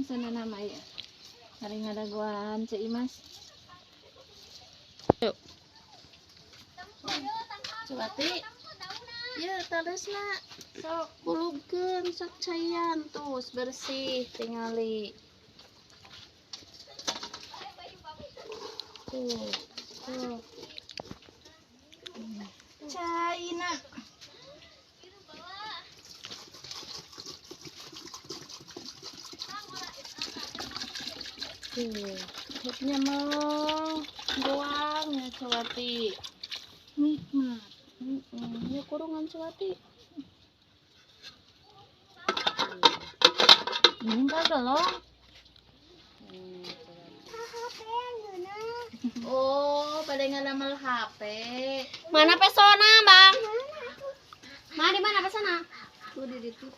Sana nama ya. Hari ngadaguan Ceu Imas. Yuk. Cewati. Ya, talesna. Sok kulubkeun sok caian tuh bersih tingali. Tuh. Tuh. Caina. Tuh, hepnya mau doang ya Cewati. Nikmat. Ya kurungan Cewati. Ini kagak. Oh, pada ngalamel HP. Mana pesona, Bang? Mana di mana pesona? Tuh di situ.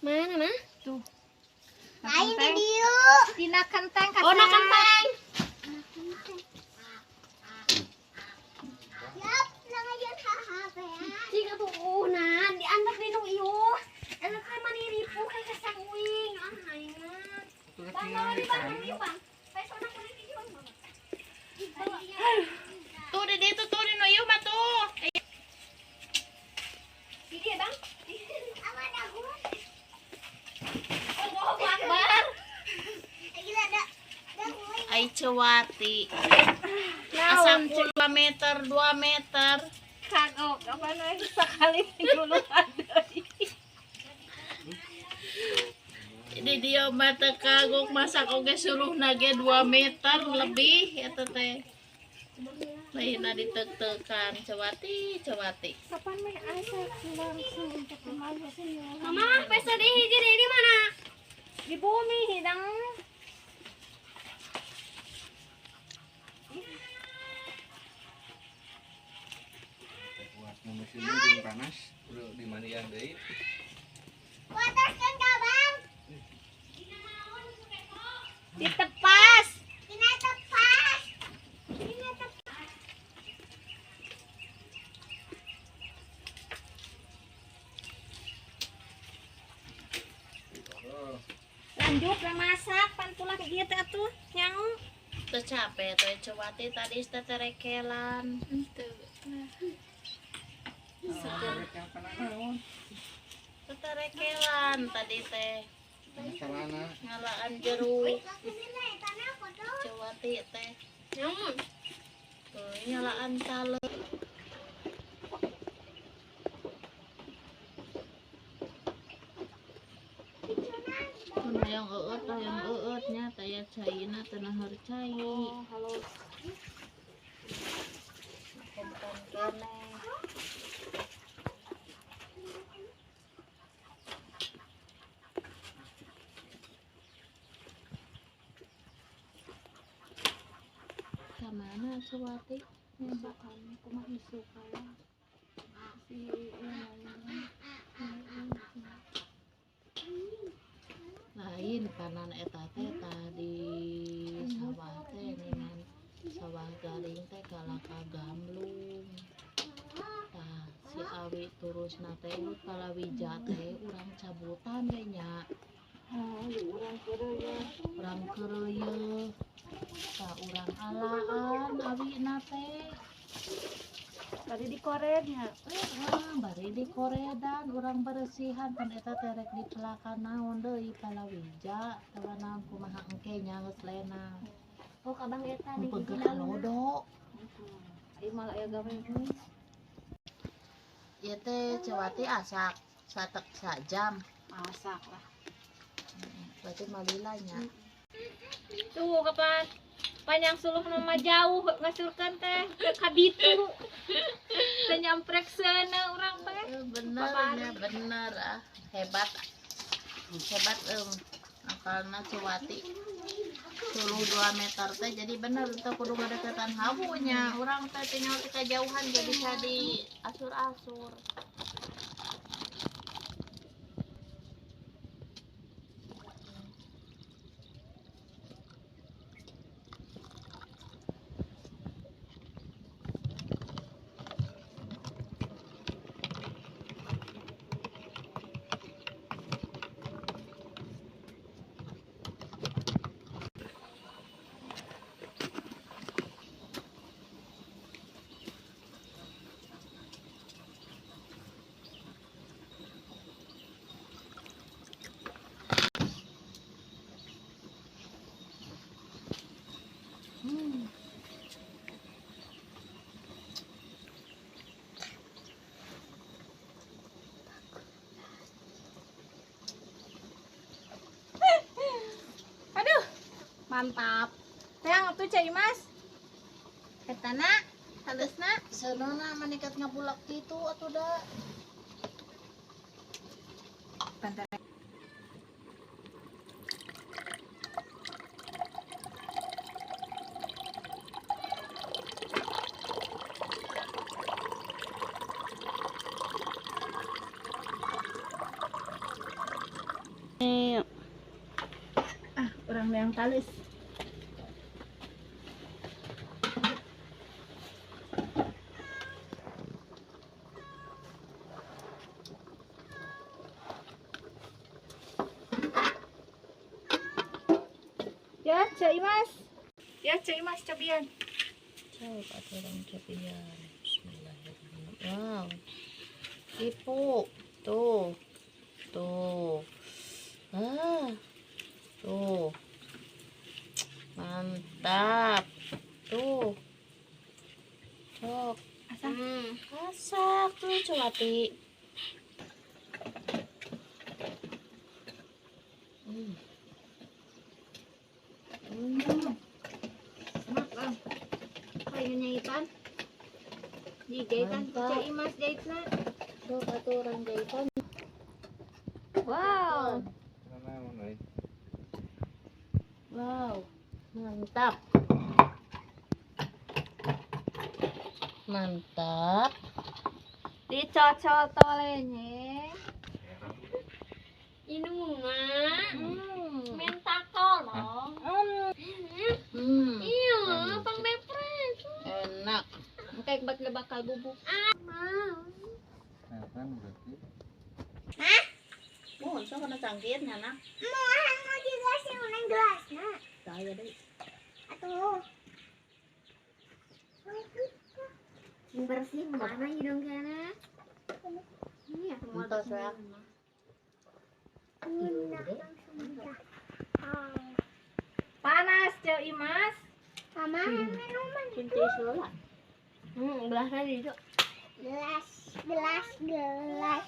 Mana, Mah? Tuh. Lain di dieu. Dina kenteng. Oh, na kenteng. Yap, langajan HP. Jika tuh nah, diantar di nu ieu. Eta kan mani ripuh kayak kesang uing. Ah, aing mah. Bang, bawa di bang, di bang. Pesona kudu di dieu. Tuh di ditu tuh di nu ieu mah tuh. Di dieu, Bang. Apa daguan? Allahu Akbar. Ai Cewati. Asa 2 meter, 2 meter. Kagok kapan we sakali guluhan deui. Di dieu mah teu kagok masak oge suluhna ge 2 meter lebih eta teh. Lainna diteuk-teukan Cewati, Cewati. Kapan meh asa langsung ketemu sih. Mama, pesta di hiji deui di mana? Di bumi hidang. Buat mesin ini panas, udah dimandian deui. Wataskeun ka, Bang. Ditepas. Dina tepas. Dina tepas. Lanjut lah masak pantulah kayak gitu atuh nyau. Teu capek teh Cewati tadi teh terekelan. Henteu. Teu terekelan tadi teh. Masalahna Ngalaan jeruk Cewati teh. Nyau. Tuh nyalaan tale. Yang eueut tah yang eueut nya taya caina teu naheur cai. Oh, halus. Konten keneh. Kamana Cewati? Misalkan kumaha isukan. Si Lain panan eta teh tadi sawah teh ningan sawah garing teh kalaka gamlung. Tah si awi turusna teh palawija teh urang cabutan we nya. Ah, urang keureuy. Urang keureuy. Tah urang alaan awina teh. Bari dikorednya. Heeh, bari dikoredan urang beresihan pan eta teh rek dipelakan naon deui palawija tawa naon kumaha engke nya geus lena. Oh, kabang eta di Pengker lodo. Ieu malah aya gawe deui. Ieu teh Cewati asak satek sajam. Masak lah. Berarti malila nya. Tuh kapan panjang suluh nama jauh ngasurkeun teh ka ditu. Teu nyamprek seuneu urang teh. Bener nya bener ah. Hebat. Hebat akalna Cewati. Suluh 2 meter teh jadi bener teu kudu ngadeketan habunya. Urang teh tinggal ti kajauhan ge bisa diasur-asur. Mantap. Teang atuh Ceu Imas. Etana halusna Seunana manikat ngabulak kitu atuh da. Pantai. Ah, urang yang talis. Ya, Ceu Imas. Ya, Ceu Imas cobian. Coba urang cobian. Bismillahirrahmanirrahim. Wow. Ibu, tuh. Tuh. Ah. Tuh. Mantap. Tuh. Cok. Asak. Asak tuh Cewati. Enak lah. Kayak nyahitan. Di jahitan Mantap. Ceu Imas jahitna. Tuh atuh urang jahitan. Wow. Naon euy? Wow. Mantap. Mantap. Dicocol tolenya. Ini bunga. Minta tolong. Iya, pang bepres. Enak. Kayak buat bakal bubuk. Mau. Kan berarti. Mun sok kana cangkir nya nak. Mau mau juga sih unang gelasna. Tah aya deui. Atuh. Bersih mana hidung kana? Iya, semua Entos ya. Panas Ceu Imas. Mama minuman. Kunci sebelah. Gelasnya itu. Gelas, gelas, gelas.